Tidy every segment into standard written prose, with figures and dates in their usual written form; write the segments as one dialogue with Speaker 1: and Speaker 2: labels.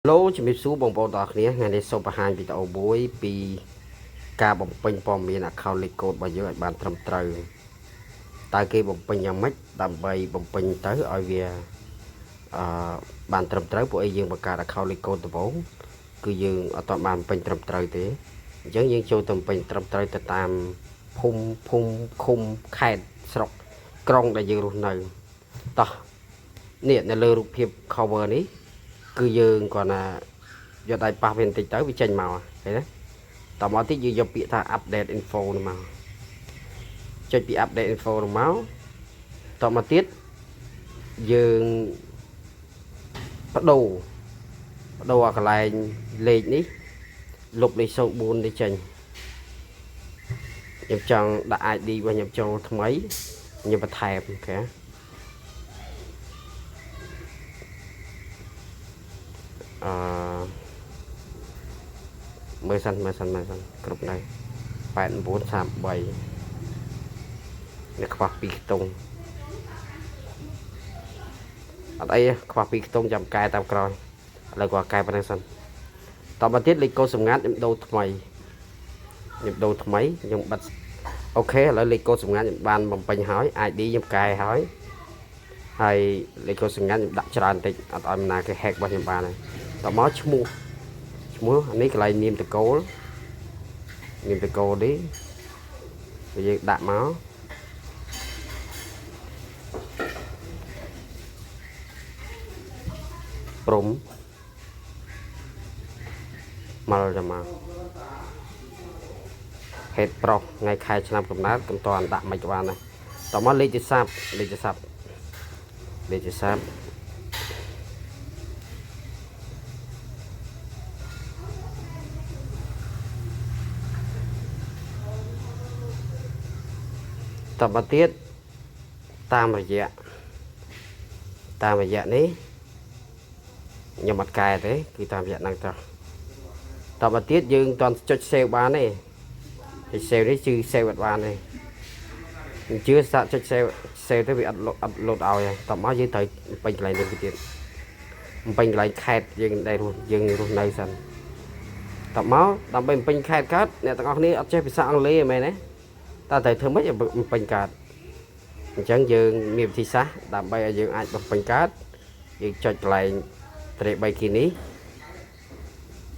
Speaker 1: ឡូជំរាបសួរបងប្អូនទាំងអស់គ្នាថ្ងៃនេះសូមបង្ហាញវីដេអូមួយពីការបំពេញព័ត៌មាន account លេខកូដរបស់យើងឲ្យបានត្រឹមត្រូវតើគេបំពេញយ៉ាងម៉េចដើម្បីបំពេញទៅឲ្យវាអឺបានត្រឹមត្រូវពួកអីយើងបង្កើត account លេខកូដដំបូងគឺយើងអត់ទាន់បានបំពេញត្រឹមត្រូវទេអញ្ចឹងយើងចូលទៅបំពេញត្រឹមត្រូវទៅតាមភូមិភូមិឃុំខេត្តស្រុកក្រុងដែលយើងរស់នៅតោះនេះនៅលើរូបភាព cover នេះគឺយើងគ្រាន់តែយកដៃប៉ះវាបន្តិចទៅវាចេញមកឃើញទេតមកតិចយើងយកពាក្យថា update info នេះមកចុចពី update info នោះមកតមកទៀតយើងបដូរបដូរអាកន្លែងលេខនេះលុបលេខ04នេះចេញខ្ញុំចង់ដាក់ ID របស់ខ្ញុំចូលថ្មីខ្ញុំបន្ថែម OK អឺមើលសិនមើលសិនមើលសិនគ្រប់នៅ8933នេះខ្វះ2ខ្ទង់អត់អីទេខ្វះ2ខ្ទង់ចាំកែតាមក្រោយឥឡូវគាត់កែប៉ុណ្្នេះសិនតមកទៀតលេខកូដសម្ងាត់ខ្ញុំដូរថ្មីខ្ញុំដូរថ្មីខ្ញុំបិទ OK ឥឡូវលេខកូដសម្ងាត់ខ្ញុំបានបំពេញហើយ ID ខ្ញុំកែហើយហើយលេខកូដសម្ងាត់ខ្ញុំដាក់ច្រើនតិចអត់ឲ្យមណាគេ hack របស់ខ្ញុំបានទេតមកឈ្មោះឈ្មោះអានេះកន្លែងនាមតកូលនាមតកូលនេះយើងដាក់មកព្រំមកចាំមកហេតុប្រុសថ្ងៃខែឆ្នាំកំណើតកំតនដាក់មិនក៏បានដែរតមកលេខទូរស័ព្ទលេខទូរស័ព្ទលេខទូរស័ព្ទតមកទៀតតាមរយៈតាមរយៈនេះខ្ញុំអត់កែទេគឺតាមរយៈហ្នឹងតោះតមកទៀតយើងមិនទាន់ចុច save បានទេចុច save នេះគឺ save អត់បានទេខ្ញុំជឿសាក់ចុច save save ទៅវាអត់អត់លោតឲ្យតមកយើងត្រូវពេញកន្លែងនេះទៀតពេញកន្លែងខេតយើងដែលរស់យើងរស់នៅសិនតមកដើម្បីពេញខេតកើតអ្នកទាំងអស់គ្នាអត់ចេះភាសាអង់គ្លេសមែនទេតើត្រូវធ្វើម៉េចឲ្យពេញកើតអញ្ចឹងយើងមានវិធីសាស្ត្រដើម្បីឲ្យយើងអាចបំពេញកើតយើងចុចកន្លែងត្រេ3គីនេះ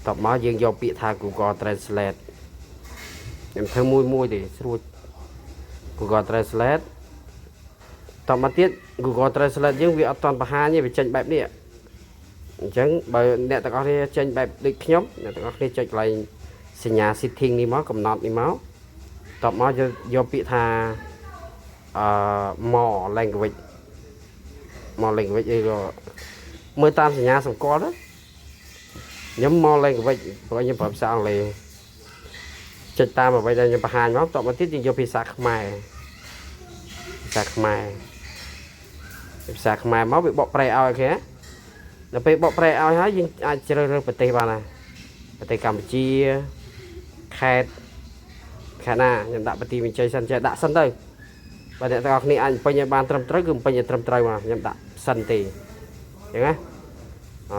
Speaker 1: តបមកយើងយកពាក្យថា Google Translate ខ្ញុំធ្វើមួយមួយទេស្រួច Google Translate តមកទៀត Google Translate យើងវាអត់ទាន់បង្ហាញទេវាចេញបែបនេះអញ្ចឹងបើអ្នកទាំងអស់គ្នាចេញបែបដូចខ្ញុំអ្នកទាំងអស់គ្នាចុចកន្លែងសញ្ញា setting នេះមកកំណត់នេះមកតបមកយកយកពាក្យថាអឺ more language more language អីក៏មើលតាមសញ្ញាសម្គាល់ទៅខ្ញុំ more language ព្រោះខ្ញុំប្រើភាសាអង់គ្លេសចុចតាមអ្វីដែលខ្ញុំបង្ហាញមកតបមកទៀតយើងយកភាសាខ្មែរភាសាខ្មែរភាសាខ្មែរមកវាបកប្រែឲ្យគេដល់ពេលបកប្រែឲ្យហើយយើងអាចជ្រើសរើសប្រទេសបានដែរប្រទេសកម្ពុជាខេត្តខេត្តណាខ្ញុំដាក់ប្រទីមានជ័យសិនចេះដាក់សិនទៅបើអ្នកទាំងអស់គ្នាអាចពេញឲ្យបានត្រឹមត្រូវគឺពេញឲ្យត្រឹមត្រូវមកខ្ញុំដាក់សិនទេអញ្ចឹងណាអ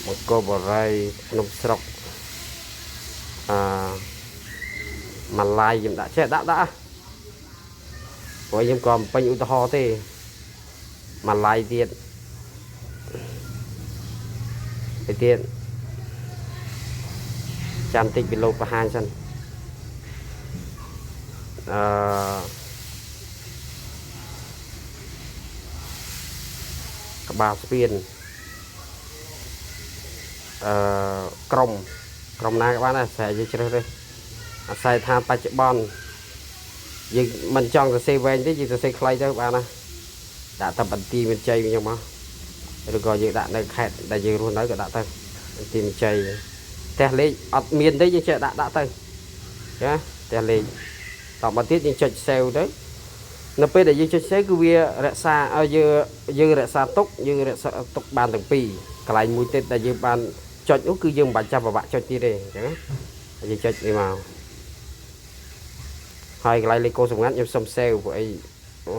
Speaker 1: មកកបរិយក្នុងស្រុកអឺម៉ាឡៃខ្ញុំដាក់ចេះដាក់ដាក់ព្រោះខ្ញុំក៏ពេញឧទាហរណ៍ទេម៉ាឡៃទៀតទៅទៀតចាំតិចវាលោតបង្ហាញសិនអឺក្បាលស្ពានអឺក្រុមក្រុមណាក៏បានដែរស្រែកយើងជ្រើសរើសអាស្រ័យថាបច្ចុប្បន្នយើងមិនចង់សរសេរវែងទេយើងសរសេរខ្លីទៅបានណាដាក់តែបន្ទាយមានជ័យវិញមកឬក៏យើងដាក់នៅខេត្តដែលយើងរស់នៅក៏ដាក់ទៅបន្ទាយមានជ័យផ្ទះលេខអត់មានទេយើងចេះដាក់ដាក់ទៅចាផ្ទះលេខតមកទៀតយើងចុច save ទៅនៅពេលដែលយើងចុច save គឺវារក្សាឲ្យយើងយើងរក្សាទុកយើងរក្សាទុកបានទាំងពីរកន្លែងមួយទៀតដែលយើងបានចុចនោះគឺយើងមិនបាច់ចាប់ប្របាក់ចុចទៀតទេអញ្ចឹងយើងចុចនេះមកហើយកន្លែងលេខកូដសម្ងាត់ខ្ញុំសុំ save ព្រោះអីអូ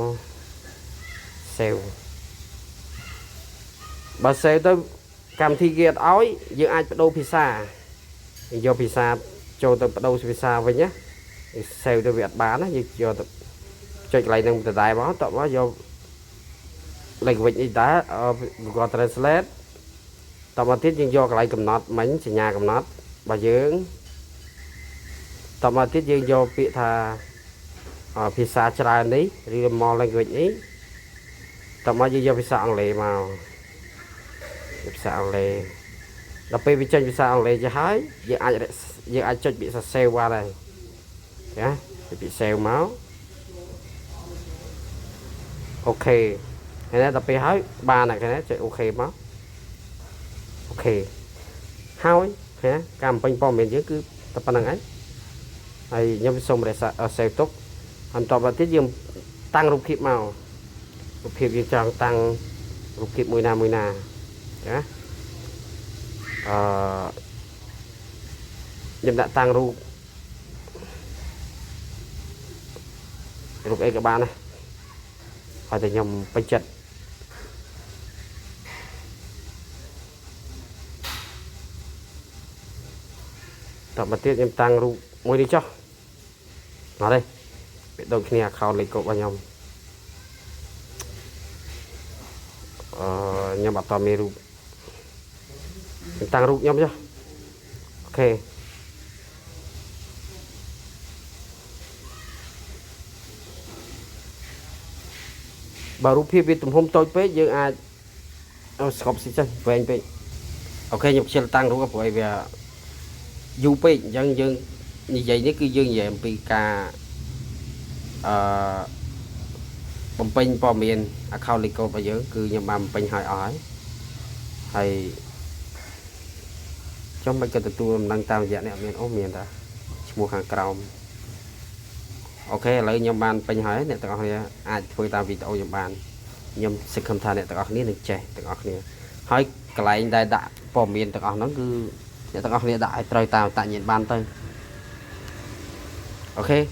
Speaker 1: save បើ save ទៅកម្មវិធីគេអត់ឲ្យយើងអាចបដូរភាសាយកភាសាចូលទៅបដូរភាសាវិញណា save ទៅវាអត់បានណាយើងយកទៅចុចកន្លែងហ្នឹងដដែលមកតមកយក language នេះដែរ Google Translate តមកទៀតយើងយកកន្លែងកំណត់មិញសញ្ញាកំណត់របស់យើងតមកទៀតយើងយកពាក្យថាភាសាច្រើននេះឬ more language នេះតមកយើងយកភាសាអង់គ្លេសមកភាសាអង់គ្លេសដល់ពេលវាចេញភាសាអង់គ្លេសទៅហើយយើងអាចយើងអាចចុចពាក្យថា save បានហើយណាពាក្យ save មក OK ហើយដល់ពេលហើយបានហើយណាចុច OK មក OK ហើយឃើញការបំពេញព័ត៌មានយើងគឺតែប៉ុណ្្នឹងឯងហើយខ្ញុំសូមរក្សា save ទុកហើយបន្តមកទៀតយើងតាំងរូបភាពមករូបភាពយើងចង់តាំងរូបភាពមួយណាមួយណាណាអឺខ្ញុំដាក់តាំងរូបរូបអីក៏បានដែរហើយតែខ្ញុំពេញចិត្តតមកទៀតខ្ញុំតាំងរូបមួយនេះចុះអត់ទេវាដូចគ្នា account លេខកូដរបស់ខ្ញុំអឺខ្ញុំអត់តមានរូបខ្ញុំតាំងរូបខ្ញុំចុះ OK បើរូបភាពវាទំហំតូចពេកយើងអាចអូស្កប់ស៊ីចេះវែងពេក OK ខ្ញុំខ្ជិលតាំងរូបព្រោះអីវាយូរពេកអញ្ចឹងយើងនិយាយនេះគឺយើងនិយាយអំពីការអឺបំពេញព័ត៌មាន account លេខកូដរបស់យើងគឺខ្ញុំបានបំពេញឲ្យអស់ហើយហើយចុះមិនក៏ទទួលដំណឹងតាមរយៈអ្នកមានអូមានតាឈ្មោះខាងក្រោម OK ឥឡូវខ្ញុំបានពេញហើយអ្នកទាំងអស់គ្នាអាចធ្វើតាមវីដេអូខ្ញុំបានខ្ញុំសង្ឃឹមថាអ្នកទាំងអស់គ្នានឹងចេះទាំងអស់គ្នាហើយកន្លែងដែលដាក់ព័ត៌មានទាំងអស់ហ្នឹងគឺអ្នកទាំងអស់គ្នាដាក់ឲ្យត្រូវតាមអត្តញ្ញាណបានទៅ OK។